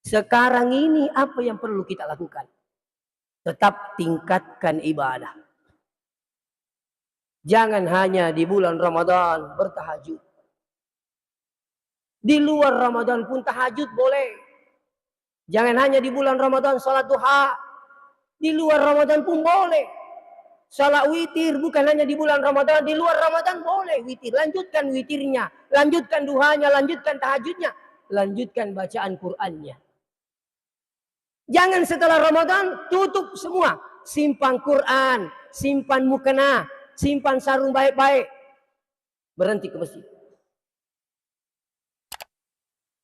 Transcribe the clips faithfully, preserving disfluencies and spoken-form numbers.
Sekarang ini apa yang perlu kita lakukan? Tetap tingkatkan ibadah. Jangan hanya di bulan Ramadan bertahajud. Di luar Ramadan pun tahajud boleh. Jangan hanya di bulan Ramadan salat duha. Di luar Ramadan pun boleh. Salat witir bukan hanya di bulan Ramadan, di luar Ramadan boleh witir. Lanjutkan witirnya, lanjutkan duhanya, lanjutkan tahajudnya, lanjutkan bacaan Qur'annya. Jangan setelah Ramadan tutup semua. Simpan Quran, simpan mukena, simpan sarung baik-baik. Berhenti ke masjid.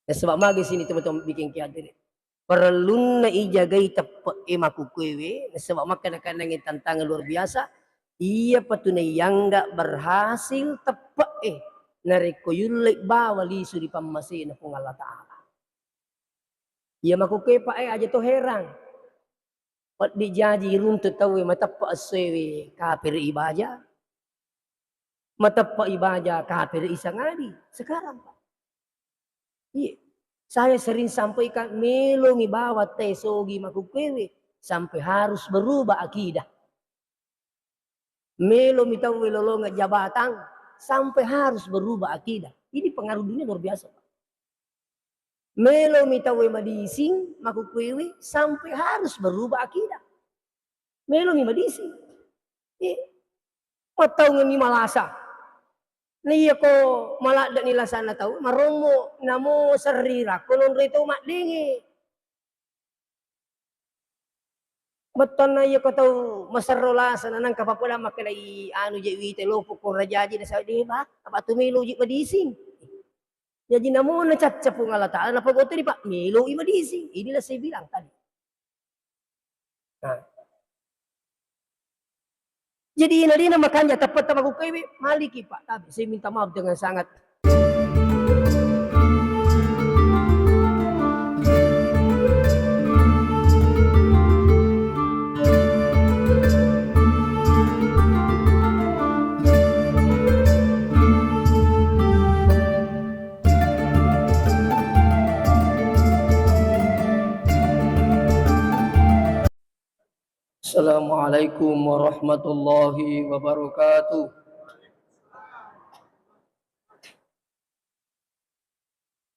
Nasaba magi sini teman-teman bikin ki hadiri. Parellunna ijagai teppe'e makkukkuewe, nasaba makkeda-kedangnge tantangan luar biasa. Iya patunai yangga berhasil teppe'e narekko yullei bawa lisu ri pammasena Puang Allah Ta'ala. Iya makkukkuewe, Pak, e, aja to herang. Peddi jaji iruntu tauwe mateppa essoewe kapere ibaja. Mateppa ibaja kapere isangadi. Sekarang, Pak. Iya. Saya sering sampaikan, melomi bawa te sogi makkukkuewe sampai harus berubah akidah. Melomi tauwe lolongeng jabatan sampai harus berubah akidah. Ini pengaruh dunia luar biasa, Pak. Melomi tauwe madising makkukkuewe sampai harus berubah akidah. Melomi madising. Eh, mattaungenni malasa. Na iya ko maladde'ni lasana tau, marommo namo serri rakko nonroi tau maddenge. Bettuanna iya ko tau maserro lasa na nangka pappada makkedai anu je wite lopo ko rajaji na sawe deba, apa tu melo je madising. Jaji namo nacacca Puang Allah Ta'ala napagotoni, Pak, meloi madising. Inilah saya bilang tadi. Nah. Jadi ina dina makanja teppetta makkukkuewe, maliki, Pak. Tapi saya minta maaf dengan sangat. Assalamualaikum warahmatullahi wabarakatuh.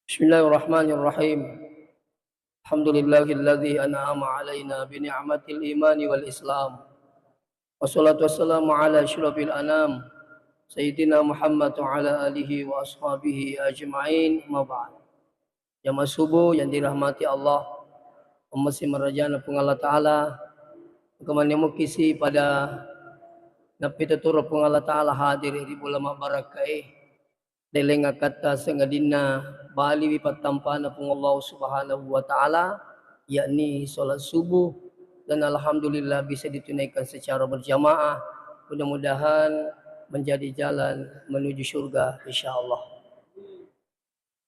Bismillahirrahmanirrahim. Alhamdulillahilladzi an'ama alaina bi ni'matil imani wal islam. Wassalatu wassalamu ala asyrafil anam, Sayyidina Muhammad wa ala alihi wa ashabihi ajma'in, amma ba'd. Jamaah subuh yang dirahmati Allah, umma si marajana Puang Allah Ta'ala, kemana mukisi pada napi tuturo Puang Allah Ta'ala hadir di bulan mabarakah e. Deleng akkatta sangadinna baliwi pattampana Puang Allah Subhanahu wa Ta'ala, yakni sholat subuh, dan alhamdulillah bisa ditunaikan secara berjamaah. Mudah-mudahan menjadi jalan menuju surga, insya Allah.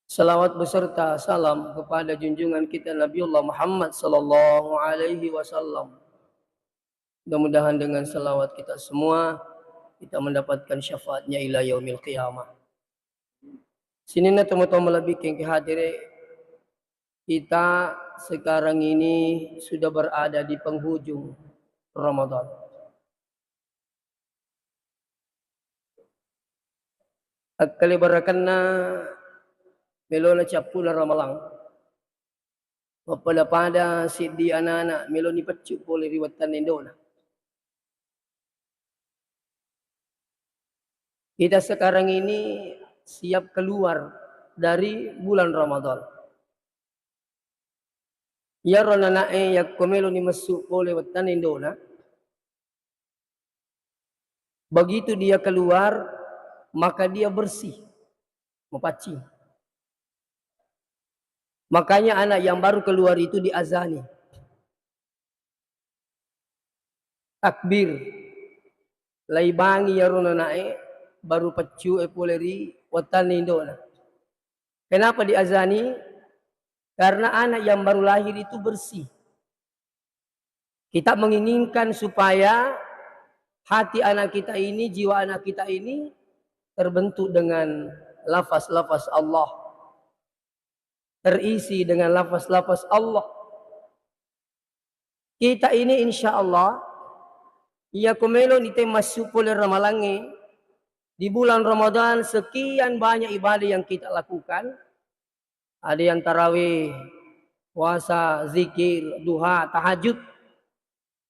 Salawat beserta salam kepada junjungan kita Nabiullah Muhammad sallallahu alaihi wasallam. Mudah-mudahan dengan salawat kita semua, kita mendapatkan syafaatnya ila yaumil qiyamah. Sininna tomatoa malebbi kengke hadire, kita sekarang ini sudah berada di penghujung Ramadan. Akkalebarakenna melona cappuna Ramalang. Mappada-pada siddi anana meloni peccu pole ri wettanna indona. Kita sekarang ini siap keluar dari bulan Ramadan. Iyaro nana'e yakko meloni messu pole wettanna indona, begitu dia keluar, maka dia bersih, mapaccing. Makanya anak yang baru keluar itu diazani. Takbir. Laibangi iyaro nana'e baru peccu'e pole ri wettanna indona. Kenapa diazani? Karena anak yang baru lahir itu bersih. Kita menginginkan supaya hati anak kita ini, jiwa anak kita ini terbentuk dengan lafaz-lafaz Allah. terisi dengan lafaz-lafaz Allah. Kita ini insya Allah, iya ko melo ni te massu pole ramalangnge, di bulan Ramadan sekian banyak ibadah yang kita lakukan. Ada yang tarawih, puasa, zikir, duha, tahajud.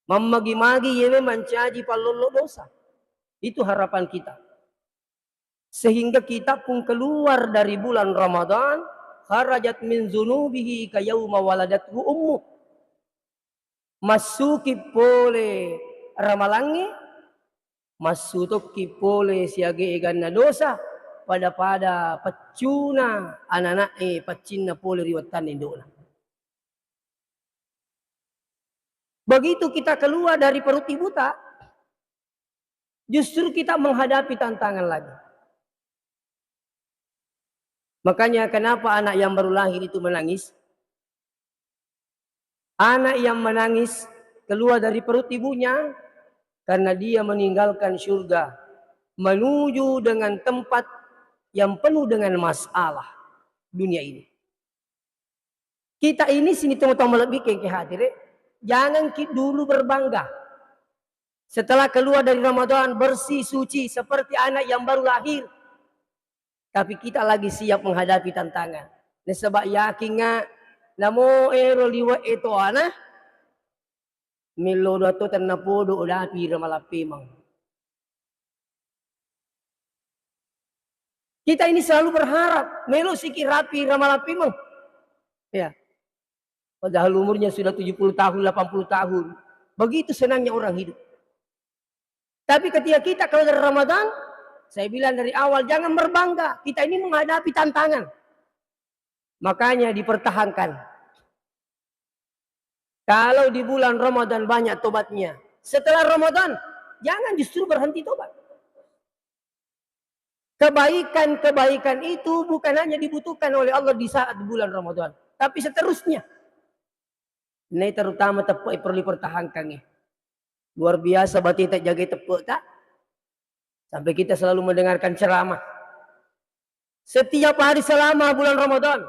Mammagi-magi yewe mancaji pallollo dosa. Itu harapan kita. Sehingga kita pun keluar dari bulan Ramadan, kharajat min zunubihi ka yauma waladathu ummu. Massuki pole ramalangnge, massu tokki pole siage eganna dosa, pada-pada peccuna anana'e paccinna pole ri wettanna indo'na. Begitu kita keluar dari perut ibuta, justru kita menghadapi tantangan lagi. Makanya kenapa anak yang baru lahir itu menangis? Anak yang menangis keluar dari perut ibunya karena dia meninggalkan surga, menuju dengan tempat yang penuh dengan masalah, dunia ini. Kita ini sini tongtong malebbikeng ke hadir, eh. Jangan ki dulu berbangga. Setelah keluar dari Ramadan, bersih, suci, seperti anak yang baru lahir. Tapi kita lagi siap menghadapi tantangan. Nasaba yakin nga, namo ero liwe e toana, mello dua to tenna podo dapi ramalappemang. Kita ini selalu berharap, melo siki rapi ramalappemang. Ya. Padahal umurnya sudah tujuh puluh tahun, delapan puluh tahun. Begitu senangnya orang hidup. Tapi ketika kita keluar dari Ramadan, saya bilang dari awal, jangan berbangga. Kita ini menghadapi tantangan. Makanya dipertahankan. Kalau di bulan Ramadan banyak tobatnya, setelah Ramadan jangan justru berhenti tobat. Kebaikan-kebaikan itu bukan hanya dibutuhkan oleh Allah di saat bulan Ramadan, tapi seterusnya. Ini terutama teppe'i perlu dipertahankan, eh. Luar biasa bateta jagai teppe'ta. Sampai kita selalu mendengarkan ceramah setiap hari selama bulan Ramadan.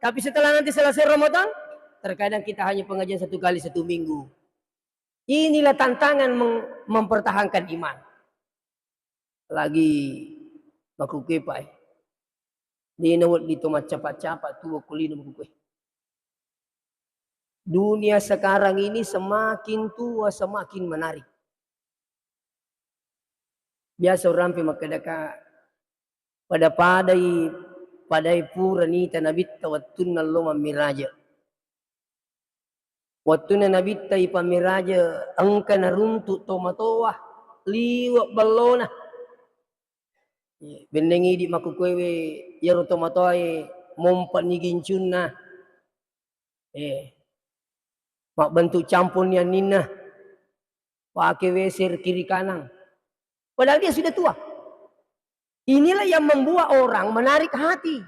Tapi setelah nanti selesai Ramadan, terkadang kita hanya pengajian satu kali satu minggu. Inilah tantangan meng-, mempertahankan iman. Lagi makkukue, Pak, eh. Dena wedding to maccapa-capa tuo ko lino makkukue. Dunia sekarang ini semakin tua, semakin menarik. Biasa orang pe makkeda ka, pada-padai, padai pura nita nabitta wettunna lo mammiraja. Wettunna nabitta ipammiraja, engka naruntuk tomatoa liwe bellona. Benneng idi makkukuewe, iyaro tomatoae mompa ni gincunna. Eh, mabbentuk campur ni anninna. Pake W C kiri kanan. Padahal dia sudah tua. Inilah yang membuat orang menarik hati.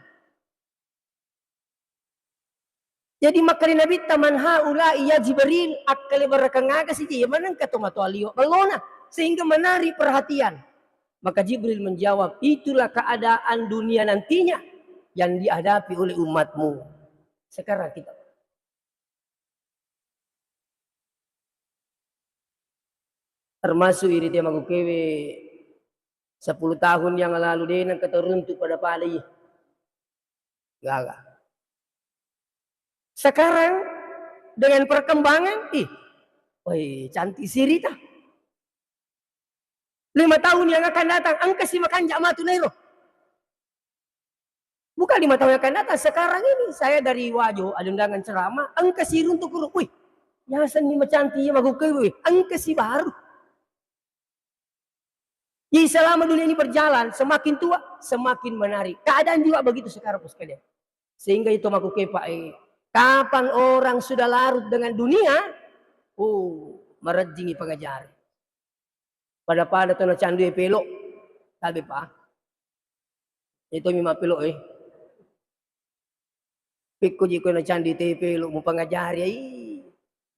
Jadi makkeda Nabitta, "Man haula'i ya Jibril?" Akkalebarakeng aga siji, iya manengka tomatoa liwe bellona, sehingga menarik perhatian. Maka Jibril menjawab, "Itulah keadaan dunia nantinya yang dihadapi oleh umatmu." Sekarang kita termasuk iri te makkukewe sepuluh tahun yang lalu de nengka teruntuk pada-pada iya. Gaga. Sekarang dengan perkembangan, ih, woi, cantik sirita. Lima tahun yang akan datang, engka si makanja matu nairo. Bukan lima tahun yang akan datang, sekarang ini saya dari Wajo, ada undangan ceramah, engka si runtuk kuru. Wih, yasenni macantik iya makkukewe, wih, engka si baru. Jadi selama dunia ini berjalan, semakin tua, semakin menarik. Keadaan juga begitu sekarang, Bos, sekalian. Sehingga itu makkukewe, Pak, eh, kapan orang sudah larut dengan dunia, oh, marejjingi pengajari. Pada-pada to nacandu e pelo, tabe pa. Itu mi mappelo, eh. Pikko ji ko nacandu te pelo, mupangajari, ai.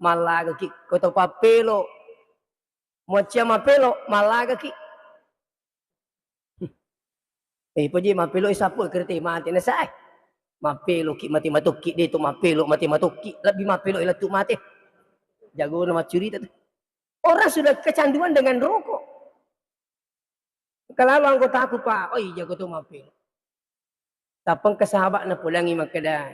Mallagaki ko to pappelo. Muaccia mappelo, mallagaki. Eh, poji mappelo, eh, sappo kereta mate na sae. Mappeloki mate matokki, de to mappelo mate matokki, lebbi mappelo lettu mate. Jagona maccurita tu. Orang sudah kecanduan dengan rokok. Engka lalo anggotaku, Pak, oi, jago to mappelo. Tappa engka sahabat napodangi makkeda,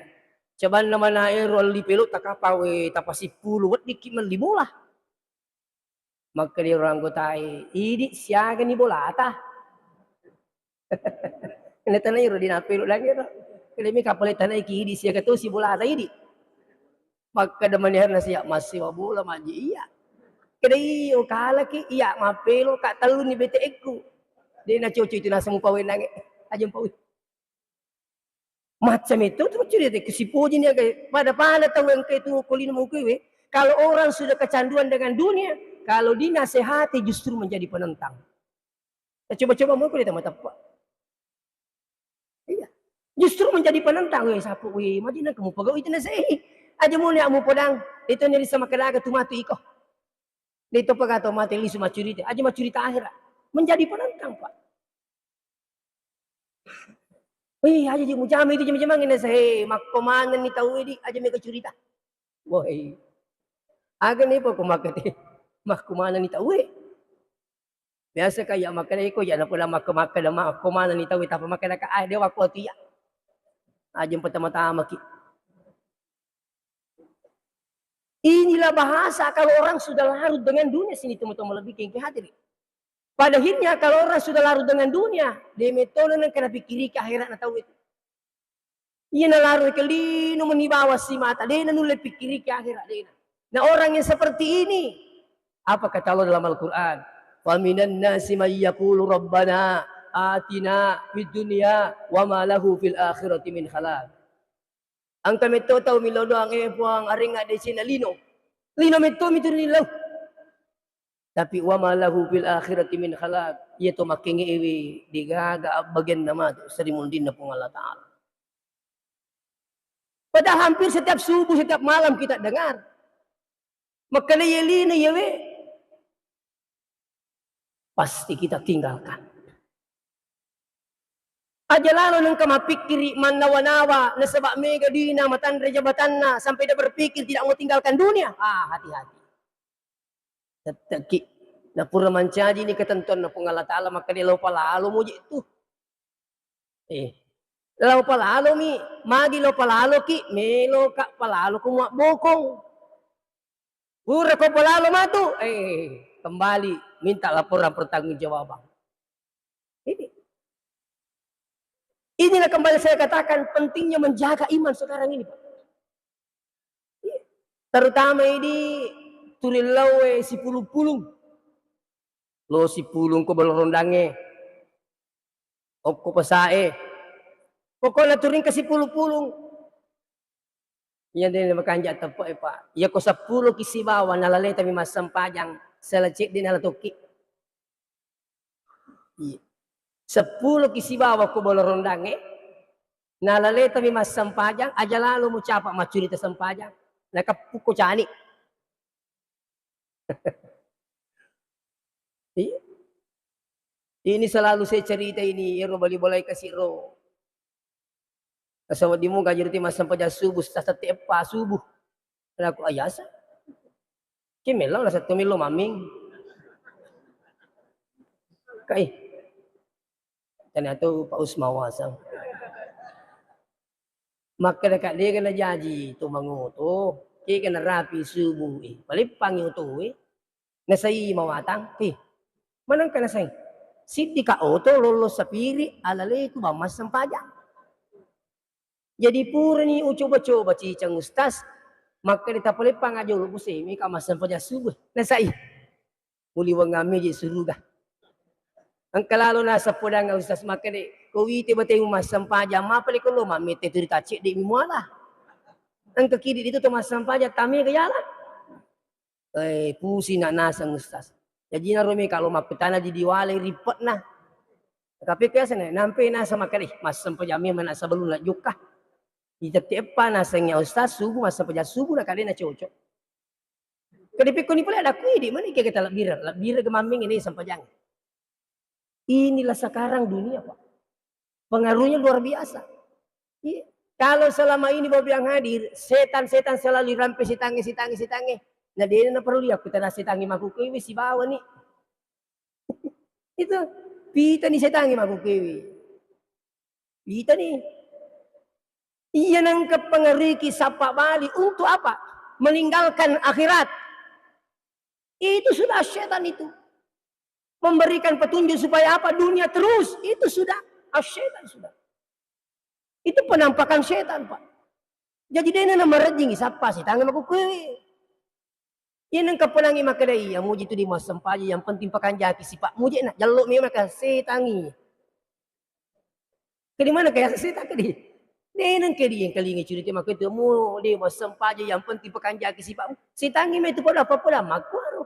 "Cabanna mana ero elli pelo takapa we, tapasippulu weddikki melli bola." Makkeda ero anggotae, "Idi siagani bolata?" Natanai ro dina pelo lagi ro. Kedemi kapale tanai ki idi siaga tosi bolata idi. Makkeda manehna sia, "Massiwa bola maji iya." Keda, "Iyo kalaki iya mappelo ka telluni B T X-ku." De nacocok itu naseng mupawenange. Aja mupawe. Macam itu tu cerita ke sipoji ni aga pada-pada tahu engka itu kolino mau kewe. Kalau orang sudah kecanduan dengan dunia, kalau dinasehati justru menjadi penentang. Ya, coba-coba mau kuliah sama tepat. Iya. Justru menjadi penentang, "Weh, sapu, weh, maji nang kamu pegawai itu nasi. Aja mau ni kamu podang, itu nyari sama keraga tu mati iko. Itu pegato mati lisu macurita, aja macurita akhirat." Menjadi penentang, Pak. "Weh, aja ji mujama itu jama-jama ngene sehe, makko maneng ni tau di, aja mega curita." Woi. Aga ni poko makete, makko maneng ni tau. Biasa ka iya makkeda iko, iya napola makko-, makkeda makko maneng ni tau, tapa makkeda ka, "Ah, dewa ko tu iya." Aja pertama-tama ki. Inilah bahasa kalau orang sudah larut dengan dunia sini, teman-teman lebih kengke hadirin. Pada akhirnya kalau orang sudah larut dengan dunia, de metona nang kena pikiriki akhirat na tau itu. Iya na larut ke lino meni bawang si mata, de na nulle pikiriki akhirat, de na. Nah, orang yang seperti ini, apa kata Allah dalam Al-Quran? "Faminan nasi may yaqulu rabbana atina fid dunya wa ma lahu fil akhirati min khalaq." Engka metto tau milo doang, "Eh, Puang, arengnga decena lino." Lino metto mi tu rillau. Tapi, "Wa ma lahu fil akhirati min khalaq." Iya to makkengewe, degaga abbagianna matu seri munrinna Puang Allah Ta'ala. Padahal hampir setiap subuh, setiap malam kita dengar. Makkeda iya lino iya we. Pasti kita tinggalkan. Aja lalo nengka mappikkiri, mannawa-nawa, nasaba mega duina, matanre jabatanna, sampai dia berpikir tidak mau tinggalkan dunia. Ah, hati-hati. Tette'ki. Napura mancaji ni ketentuanna Puang Allah Ta'ala, makkeda lao palalo muji tu. Eh, lao palalo mi, magi lao palalo ki, melo ka palalo ko muabbokong. Pura ko palalo matu, eh, kembali minta laporan pertanggungjawaban. Ini. Inilah kembali saya katakan pentingnya menjaga iman sekarang ini, Pak. Iya. Terutama ini turillau e sipulung-pulung. Lo sipulung ko balarondangnge. Okko pasae. Pokokna turing ke sipulung-pulung. Iya de makanja teppe e, Pak. Iya ko seppulo ki sibawa nalaleta mi massempajang, sala cedde nala tokki. Iya. Seppulo ki sibawa ko balarondangnge, nalaleta mi massempajang, aja lalo mucapa maccurita sempajang. Nakeppu ko cani. Iya. Ini selalu saya cerita ini, ero bali bolai kasi ro. Nasawedding muga jero ti massempajang subuh, sasette eppa subuh. Naku ayasa. Ki melo na settu melo maming. Kai. Tania tu Pak Usma wasang. Makkeda ka dega na jaji to mangoto, kega narapi subuh e, paleppangi oto e, nasai mawatang, eh, manengka nasai. Siddi ka oto lollo sapiri alaleku bang massempajang. Jadi purani ucoba-coba cicang ustaz, makkeda tapaleppang aja ulu busemi ka massempajang subuh, nasai. Muliwengammi je suruga. Engka lalo naseng podang ustaz makkeda, ko wite batemu massempajang, mapale ko lo mammette tu ri tacedde mi muala. Engka kidi itu to massempajang, tame ke yala. Eh, pusi na naseng ustaz. Jaji naro me kalo makkutana di diwale ripetna. Tapi biasa na nampe naseng makkeda, massempajang memang na sebelum na jokka. Ditette eppa naseng ya ustaz, subuh massempajang subuh na kadena cocok. Kedipikko ni pole ada kui di mana kita lebbira, lebbira gemamming ini sempajang. Inilah sekarang dunia, Pak. Pengaruhnya luar biasa. Iya. Kalau selama ini Bapak yang hadir, setan-setan selalu rampe setangnge, setangnge, setangnge. Nah, dia na perlu dia, aku tena setangnge makkukkuewe sibawa ni. Itu, pita ni setangnge makkukkuewe. Pita ni. Iya nengka pengeruiki sappa bali untuk apa? Meninggalkan akhirat. Itu sudah setan itu. Memberikan petunjuk supaya apa? Dunia terus. Itu sudah setan sudah. Itu penampakan setan, Pak. Jadi dena na marejjing sappa setangnge makkukkuewe. Iya nengka ponangi makkeda iya muji tu di massempajang, yang penting pakanjaki sipa muji na jallo memang ka setangngi. Ke di mana kaya setang ke di? Dena ke di yang kalinga cerita makkeda mu di massempajang, yang penting pakanjaki sipa. Setangngi mai tu pada apa-apa dah makkuaro.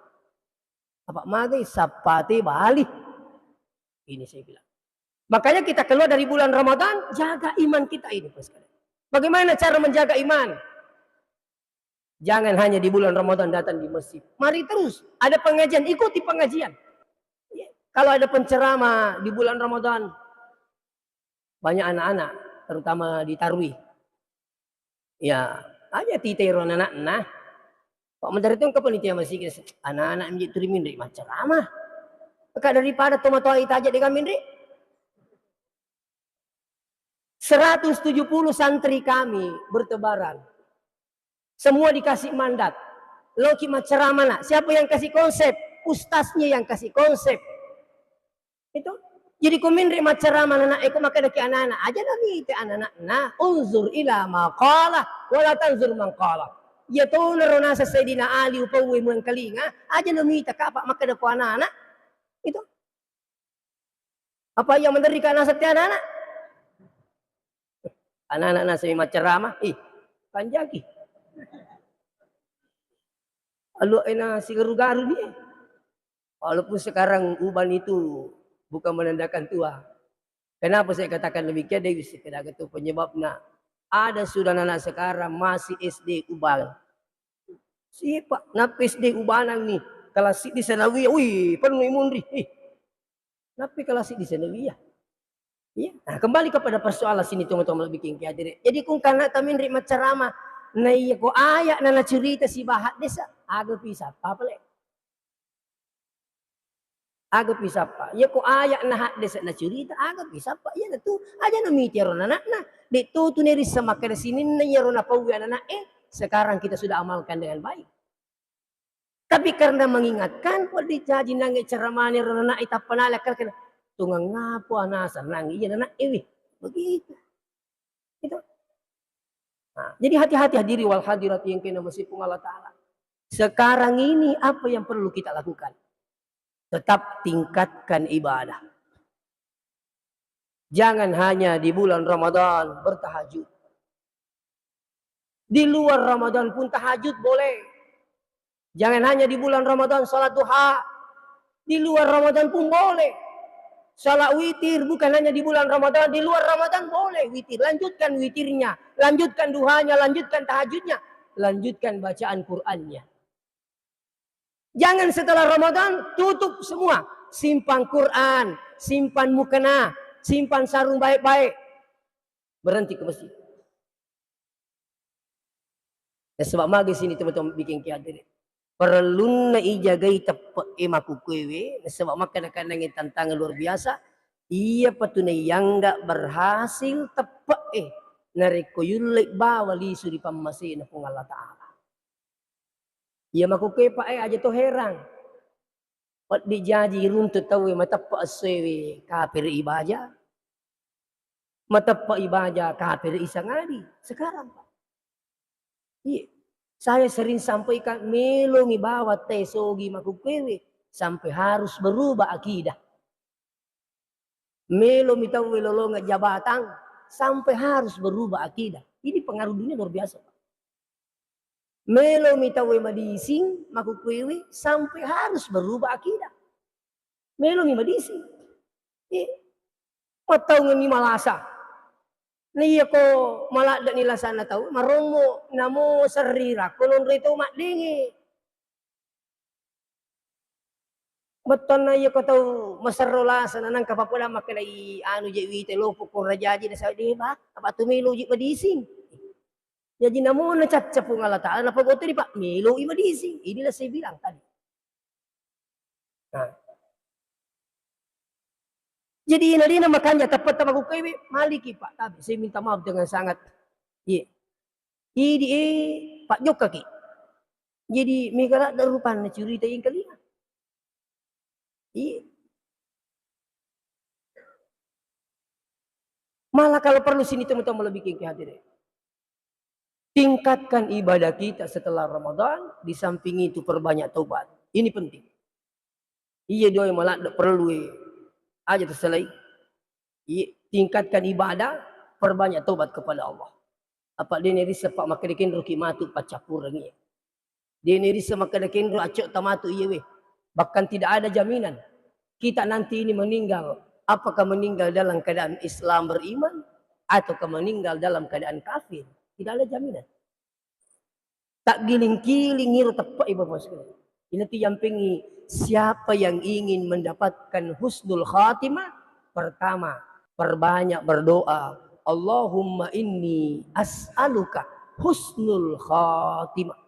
Apa magai sappate bali. Ini saya bilang. Makanya kita keluar dari bulan Ramadan, jaga iman kita ini, Pak sekalian. Bagaimana cara menjaga iman? Jangan hanya di bulan Ramadan datang di masjid. Mari terus, ada pengajian, ikuti pengajian. Ya, kalau ada penceramah di bulan Ramadan, banyak anak-anak, terutama di Tarwih. Ya, aja titero anak-anak. Pak Menteri itu ke panitia masjid, anak-anak menjadi turimin dari macam. Maka daripada tomatoa ita aja dengan mindri. Seratus tujuh puluh santri kami bertebaran. Semua dikasih mandat. Loki maceramah nak. Siapa yang kasih konsep? Ustaznya yang kasih konsep. Itu. Jadi ko menre maceramah anak eko makkeda ki anak-anak. Aja na mite anak-anak. Nah, unzur ila ma qala, wala tanzur man qala. Ya to naro nasa Sayyidina Ali upawwe muang kalinga. Aja na mite kapa makkeda ko anak-anak. Itu. Apa iya menderika naseng te anak-anak? Anak-anak naseng macceramah, ih, panjaki. Alu ena sigaru-garu ni. Walaupun sekarang uban itu bukan menandakan tua. Kenapa saya katakan demikian? Dari sekedar itu penyebabnya. Ada sudah anak sekarang masih S D uban. Siapa? Napa S D ubanang nih? Kelas di sanawiyah, wih, penuh imunri. Ih, Nappi kelas di sanawiyah. Iya. Nah, kembali kepada persoalan sini, teman-teman, bikin kiadere. Jadi, kung kana taminri maccarama, na iya ko aya na nacurita sibaha desa, aga pi sappa pale. Aga pi sappa. Iya ko aya na haddesa nacurita, aga pi sappa. Iya na tu, aja na miti ro anakna. Dek tu tu nerissa makkeda sininna iya ro napauwi anak-anak, eh, sekarang kita sudah amalkan dengan baik. Tapi karena mengingatkan, wedding jaji nangnge ceramane ro nanae tappa nala kala kena, "Tungang ngapo anasa nangnge iya nanae wi?" Begitu. Gitu. Nah, jadi hati-hati hadiri wal hadirat yang kena masih Allah Ta'ala. Sekarang ini apa yang perlu kita lakukan? Tetap tingkatkan ibadah. Jangan hanya di bulan Ramadan bertahajud. Di luar Ramadan pun tahajud boleh. Jangan hanya di bulan Ramadan salat duha. Di luar Ramadan pun boleh. Salat witir bukan hanya di bulan Ramadan, di luar Ramadan boleh witir. Lanjutkan witirnya, lanjutkan duhanya, lanjutkan tahajudnya, lanjutkan bacaan Qur'annya. Jangan setelah Ramadan tutup semua. Simpan Quran, simpan mukena, simpan sarung baik-baik. Berhenti ke masjid. Nasaba magi sini teman-teman bikin kiadere. Perlunna ijagai teppe'e makkukuewe, nasaba makkada-kadangngi tantangan luar biasa. Iya patu naiyangga berhasil teppe'e narekko yulle bawa lisu ri pammasena Puang Allah Ta'ala. Iya makkukue, Pak, eh, aja to herang. Wedding jaji iruntu tauwe mateppe essoewe kapere ibaja. Mateppe ibaja kapere isangadi. Sekarang, Pak. Iya. Saya sering sampaikan, melomi bawa teh sogi makkukuewe sampai harus berubah akidah. Melomi tauwe lolongeng jabatan sampai harus berubah akidah. Ini pengaruh dunia luar biasa, Pak. Melomi tauwe madising makkukuewe sampai harus berubah akidah. Melomi madising. Eh, mattaungenni malasa. Na iya ko maladde'ni lasana tau, marommo namo serrira ko nonroi tau maddenge. Bettuanna iya ko tau maserro lasa nanangka papoda makkedai anu je wite lopo ko rajaji na sawe deba, apa tu melo ji madising. Jaji namo na cacca Puang Allah Ta'ala, napagottori, Pak, meloi madising. Inilah saya bilang tadi. Nah. Jadi, nadena makanja teppetta makukkaiwe, maliki, Pak, tapi saya minta maaf dengan sangat. Iya. Idi, eh, Pak, jokkaki. Jadi, mega ladde rupanna curita engkalinga. Iya. Malah kalau perlu sini teman-teman lebih ke hadirin. Tingkatkan ibadah kita setelah Ramadan, di samping itu perbanyak taubat. Ini penting. Iya doa yang maladde perlu, eh, aja terselai. Iya, tingkatkan ibadah, perbanyak taubat kepada Allah. Apa de nerissa, Pak, makkeda kenroki matu paccappurengi. De nerissa makkeda kenro accotta matu iyewe. Bahkan tidak ada jaminan kita nanti ini meninggal, apakah meninggal dalam keadaan Islam beriman ataukah meninggal dalam keadaan kafir? Tidak ada jaminan. Taggiling-kiling iro teppe'i, Bapak Sekalian. Inatu yampengi, siapa yang ingin mendapatkan husnul khatimah? Pertama, perbanyak berdoa. Allahumma inni as'aluka husnul khatimah.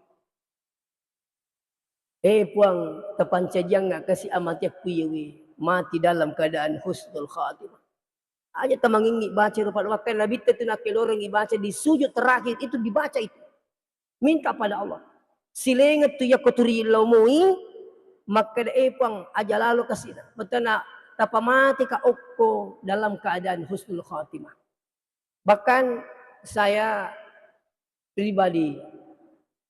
Eh, Puang, tapancajiangnga kasi amatiakku iyewe, mati dalam keadaan husnul khatimah. Aja tamangingi baca rupa doa, kan Nabitta tu nakkelorengi baca di sujud terakhir itu dibaca itu. Minta pada Allah. Silenget tu yakko turi lao moi, makkeda, eh, Puang, aja lalo kasina. Betena tapamateka okko dalam keadaan husnul khatimah. Bahkan saya pribadi,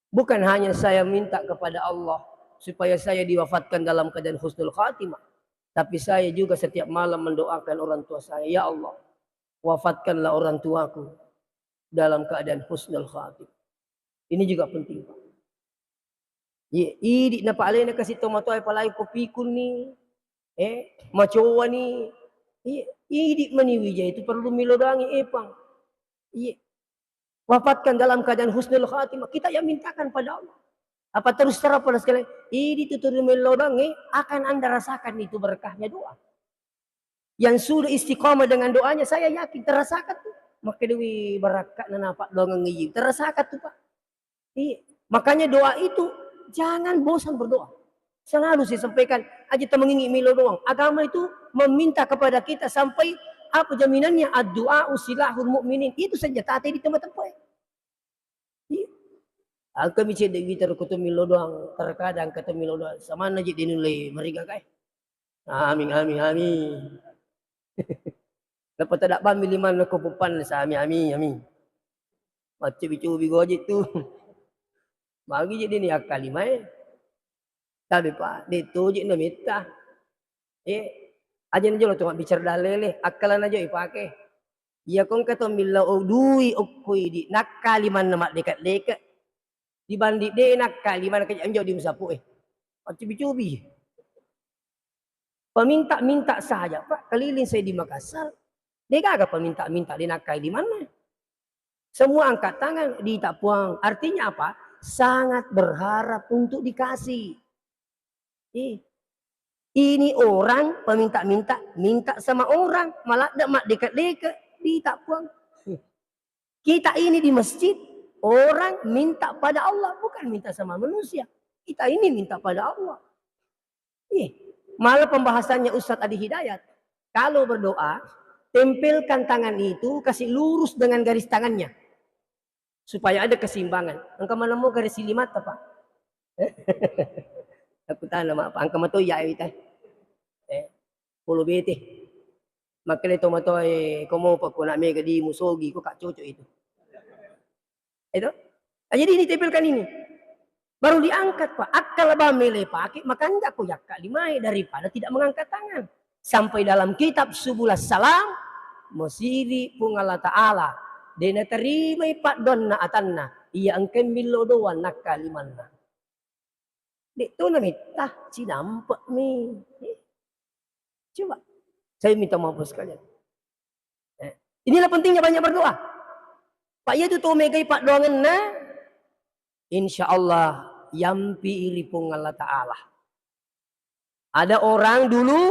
bukan hanya saya minta kepada Allah supaya saya diwafatkan dalam keadaan husnul khatimah, tapi saya juga setiap malam mendoakan orang tua saya, "Ya Allah, wafatkanlah orang tuaku dalam keadaan husnul khatimah." Ini juga penting, Pak. Iye, idi napa alena kasi tomatoa, apalagi ko pikunni, eh, macowani. Iye, idi mani wija itu perlu milo doangi, eh, Puang. Iye. Wafatkan dalam keadaan husnul khatimah. Kita yang mintakan pada Allah. Apa terus terang pada sekalian, idi tuturu milo doangi akan Anda rasakan itu berkahnya doa. Yang sudah istiqamah dengan doanya, saya yakin terasakan tuh. Makkedai, "Wih, barakka'na napa doangengngi, terasakan tuh, Pak." Iya. Makanya doa itu jangan bosan berdoa. Selalu saya sampaikan, aja temengingi milo doang. Agama itu meminta kepada kita sampai apa jaminannya? Addu'a silahul mu'minin. Itu senjata di tempat-tempat. Iya. Engka mi cedde wita ko to milo doang, terkadang engka to milo doang. Samanna je de nulle mariga kae. Amin, amin, amin. Nappa tadabbang mi limanna ko puppanna, sa amin, amin, amin. Maccobi-cobi goje tu. Magi je de ni akkalimae. Tapi, Pak, de toje na metta. Eh, aja na jolo tu mabbicara dalele, akkalana jo ipake. Iya ko engka to millau dui okko idi, nakkalimanna maddeka-deka. Dibanding de nakkalimanna, kaja anjo di musapu, eh. Accubi-cubi. Peminta-minta saja, Pak, keliling saya di Makassar. De gaga peminta-minta de nakkalimanna. Semua angkat tangan, dita Puang. Artinya apa? Sangat berharap untuk dikasih. Ih. Ini orang peminta-minta, minta sama orang, maladde maddeka-deka, dita Puang. Kita ini di masjid, orang minta pada Allah, bukan minta sama manusia. Kita ini minta pada Allah. Ih, malah pembahasannya Ustadz Adi Hidayat. Kalau berdoa, tempelkan tangan itu, kasih lurus dengan garis tangannya. Supaya ada keseimbangan. Engka maneng mo garis lima ta, Pak? Aku tanya, Mak, Pak, engka mato iya, eh, wita. Eh, polo bete. Makkeda tomatoa, eh, ko mopa ko nak mega di musogi, ko kak cocok itu. Itu. Ah, jadi ini tempelkan ini. Baru diangkat, Pak. Akkala bang mele pake, makanja ko yakka limae daripada tidak mengangkat tangan. Sampai dalam kitab Subul Salam, masiri Puang Allah Ta'ala. De naterimai paddoanna atanna. Iya engka millo doang nakkalimanna. Dek to na metta, cinampe mi. Eh. Coba. Saya minta maaf sekalian. Eh. Inilah pentingnya banyak berdoa. Pak, iya tu to megai paddoangenna, insya Allah yampi ri Puang Allah Ta'ala. Ada orang dulu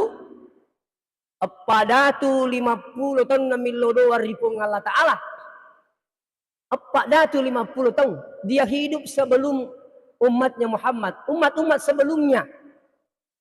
eppa datu lima puluh taung namillo doang ri Puang Allah Ta'ala. Eppa datu lima puluh taung. Dia hidup sebelum umatnya Muhammad, umat-umat sebelumnya.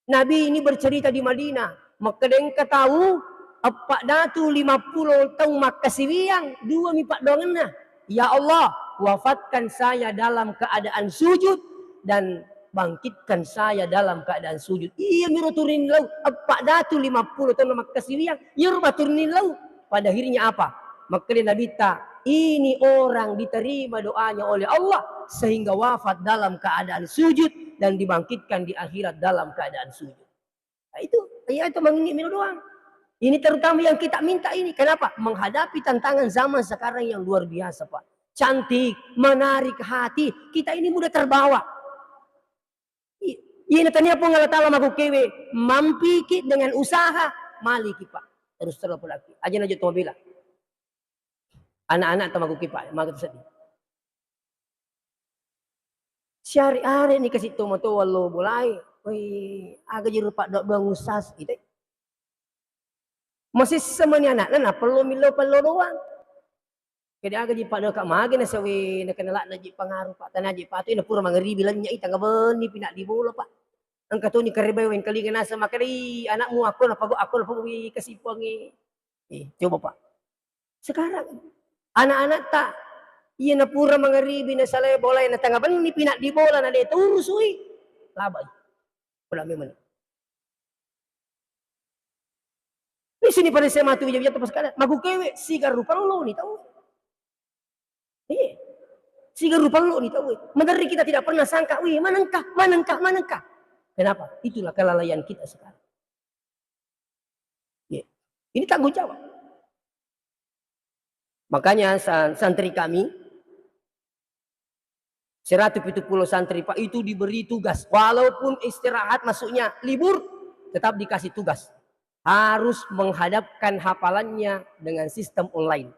Nabi ini bercerita di Madinah. Makkeda engka tau eppa datu lima puluh taung makkasiwiang, dua mi paddoangenna. Ya Allah, wafatkan saya dalam keadaan sujud dan bangkitkan saya dalam keadaan sujud. Iya miro turin lau, eppa datu lima puluh taung makkasiwiang, iyaro baturin lau. Pada akhirnya apa? Makkeda Nabitta, ini orang diterima doanya oleh Allah sehingga wafat dalam keadaan sujud dan dibangkitkan di akhirat dalam keadaan sujud. Nah, itu, iya itu mangingi miro doang. Ini terutama yang kita minta ini. Kenapa? Menghadapi tantangan zaman sekarang yang luar biasa, Pak. Cantik, menarik hati. Kita ini mudah terbawa. I-, iya, natania Puang Allah Ta'ala makkukkewe, mampiki dengan usaha, maliki, Pak. Terus terus laki. Aja najo to mabela. Anak-anak tamaguki, Pak, maka sedih. Siare-are ni kasi tomatoa lo bolai. Woi, aga jero paddoang usas ite. Masessa mani anakna, napello millo pello doang. Kede aga ji paddoang ka mage nasawe, nakena lakna ji pengaruh, Pak. Tanaji patu, ina pura mangeribi lenya i, tanga benni pina di bola, Pak. Engka toni karebai wengkalinga nasa makadai anakmu, aku napago, aku napago, wi, kasi puangi. Eh, coba, Pak. Sekarang anak-anak ta, iya napura mangeribi nasalai bola, na tanga benni pina di bola, na de turusui. Labai. Pula memang. Di sini pada saya matu wija-wija tu pas kada. Magu kewe, siga rupa lo ni tau. Iya. Siga rupa lo ni tau. Meneri kita tidak pernah sangka, wih, manengkah, manengkah, manengkah. Kenapa? Itulah kelalaian kita sekarang. Iya. Ini tanggung jawab. Makanya san-, santri kami, seratus tujuh puluh santri, Pak, itu diberi tugas. Walaupun istirahat, maksudnya libur, tetap dikasih tugas. Harus menghadapkan hafalannya dengan sistem online.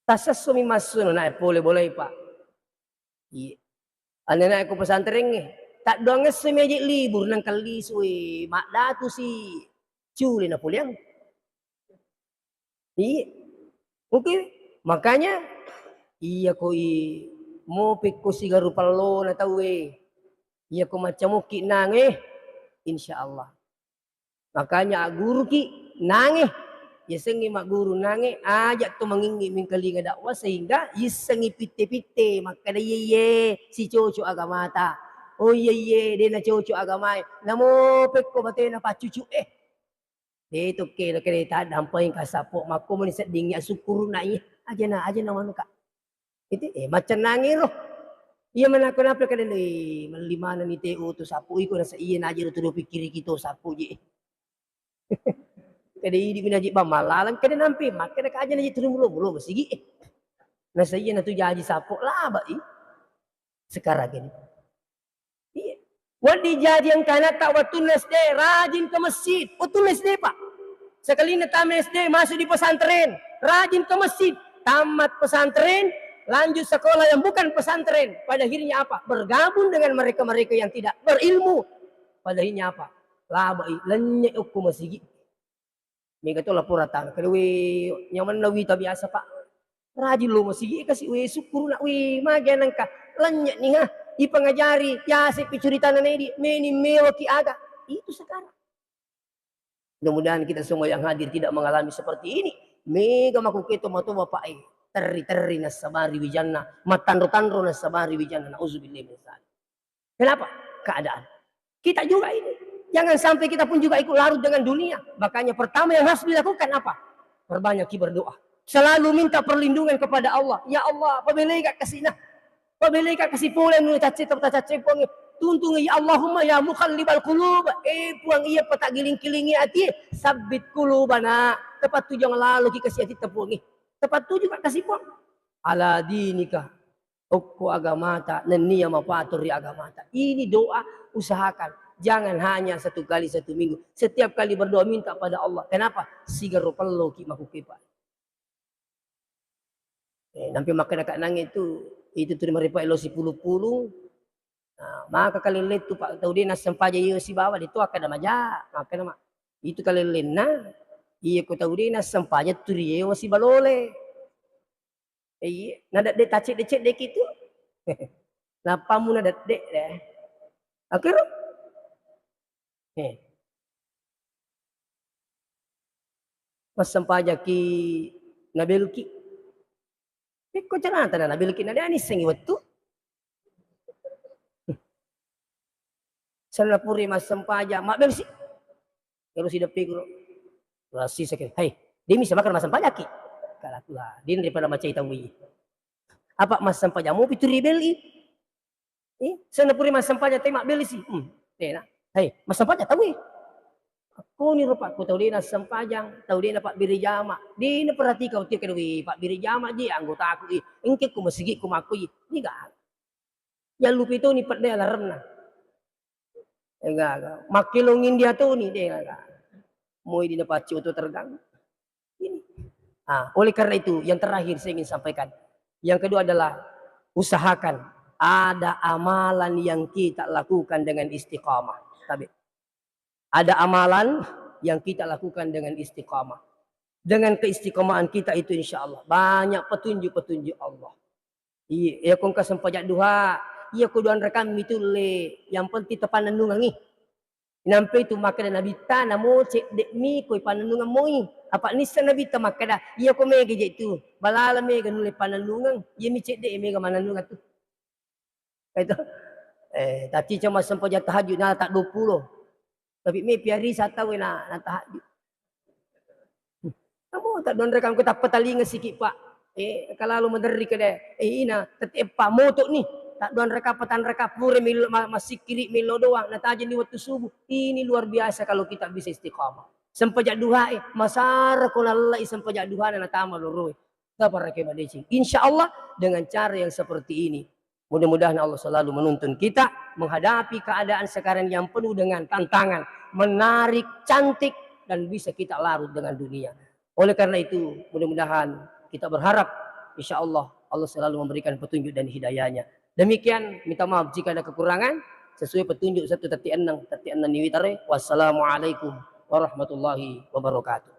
Tasessomi massuno na pole bolai, Pak. Iya. Anana ko pesantrengnge, taddoang esso mi aje libur nang kallisu, eh, maddatu si cule na poleang. Iya. Oke, makanya iya ko i mopekko sigaru pallona tauwe. Iya ko macca mokki nange, insya Allah. Makanya agguruki nange, yasengngi magguru nange, aja to mangingngi mingkalinga dakwah sehingga yissengngi pitte-pitte makkeda, "Iye, iye, sicoco agamata. Oh, iye, iye, de nacoco agamae. Namo pekko batena paccucu, eh." De tokke nakeda taddampeng kasappo, makko meni seddingngi asukkuruna, iye. Ajana, ajana manuka. Itu, eh, maccennangiro. Iya manakko nape kadang, eh, melli manenni te, oh, to sappo iko nasa iya naji ro to pikkiriki to sappo je. Kada idi minaji bang malalang kada nampe makkeda kaja naji turu mulo mulo masigi. Nasa iya natu jaji sappo laba i. Sekarang ini. Iya. Wedding jaji engka anatta wettunna S D, rajin ke masjid. Wettunna S D, Pak. Sekalinya tamat S D, masuk di pesantren, rajin ke masjid. Tamat pesantren, lanjut sekolah yang bukan pesantren. Pada akhirnya apa? Bergabung dengan mereka-mereka yang tidak berilmu. Pada akhirnya apa? Labai, lennye okko masigi. Mega to lapora tana, kada we nyamanna wita biasa, Pak. Rajin lo masigi kasi we sukkuru nak we magi anangka. Lennye ni ha, ipangajari, yase picuritana nedi, meni mewaki aga. Itu sekarang. Mudah-mudahan kita semua yang hadir tidak mengalami seperti ini. Mega makuketo mato bapak e, terri-terri nassabari wijanna, matanro-tanro nassabari wijanna. Nauzubillah min dzalik. Kenapa? Keadaan. Kita juga ini. Jangan sampai kita pun juga ikut larut dengan dunia. Makanya pertama yang harus dilakukan apa? Perbanyak berdoa. Selalu minta perlindungan kepada Allah. Ya Allah, pabeleka kasina. Pabeleka kasi pole nu tacce, tacce Puang. Tuntung ya Allahumma ya muqallibal qulub. Eh Puang iya pataggiling-kilingi ati. Sabbit qulubana. Tepat tujuan lalu ki kasi ati Puang. Tepat tujuan kasi Puang. Ala dinika. Okko agamata, nennia mapatung ri agamata. Ini doa, usahakan. Jangan hanya satu kali satu minggu. Setiap kali berdoa minta pada Allah. Kenapa? Sigaru pelloki makukepa. Eh, nampi makkeda ka nange tu, itu tu maripa elo sipulung-pulung, Nah, maka kalellettu, Pak, tau de' nassempajang iyewa sibawa, de' to akkeda maja, makkeda ma-, itu kalellenna, iya ko tau de' nassempajang tu riyewa sibalole. Eh, iya, nadedde' tacedde-cedde ki tu. Nappamu nadedde' deh. Akkero? Eh. Massempajaki nabelki. Pekko carata na nabelki na de' anissengi wettu. Sanna puri massempajang, mabbelsi. Ero sideppi guru. Rasisaki, "Hei, de' misa makkeda massempajaki?" Kalaku, "Ah, de' ri pada macai tau i. Apa massempajang mupi tu ribelli?" Eh, senna pura massempajang tau mabbelisi. Hmm, tena. Hei, massempajang tau e. Akkoni rupa ko tau de' nassempajang, tau de' napabbere jama. De' naperhatikang wettu kedawi pabbere jama ji anggotaku i. Engke ko masigi ko makko i. Niga. Jallupi toni pedde alaremna. Ega, ega. Makkelong India toni, de' ega. Moi di napacci oto terganggu. Ini. Ah, oleh karena itu, yang terakhir saya ingin sampaikan. Yang kedua adalah usahakan ada amalan yang kita lakukan dengan istiqamah. Tabe. Ada amalan yang kita lakukan dengan istiqamah. Dengan keistiqamahan kita itu, insya Allah, banyak petunjuk-petunjuk Allah. Iya, iya, ko engka sempajang duha, iya, ko dua rakammi tulle, yang penting tapannennungengi. Nampai tu makkeda Nabitta, "Namo cedde'mi koi pannennungeng moi." Apa nisseng Nabitta makkeda, "Iya ko mega je tu, balala mega nulle pannennungeng, iyami cedde' mega mannennungeng tu." Itu. Eh, taciceng massempajang tahajud na tak dua puluh. Tapi me piarisa tau na, na tahajud. Namo tak dua rakang ko tappa talinga siki, Pak. Eh, kalalu maderri kede. Eh, ina, tette' eppa moto ni. Tak dua rakang, petang rakang pura millo ma-, massikkiri millo doang. Natajeng di waktu subuh. Ini luar biasa kalau kita bisa istiqamah. Sempajang duha, eh, masara ko nallai sempajang duha na natama loroe. Taparake madeceng. Insya Allah dengan cara yang seperti ini. Mudah-mudahan Allah selalu menuntun kita menghadapi keadaan sekarang yang penuh dengan tantangan, menarik, cantik, dan bisa kita larut dengan dunia. Oleh karena itu, mudah-mudahan kita berharap, insya Allah, Allah selalu memberikan petunjuk dan hidayahnya. Demikian, minta maaf jika ada kekurangan, sesuai petunjuk satu tette' enneng, tette' enneng niwitare. Wassalamualaikum warahmatullahi wabarakatuh.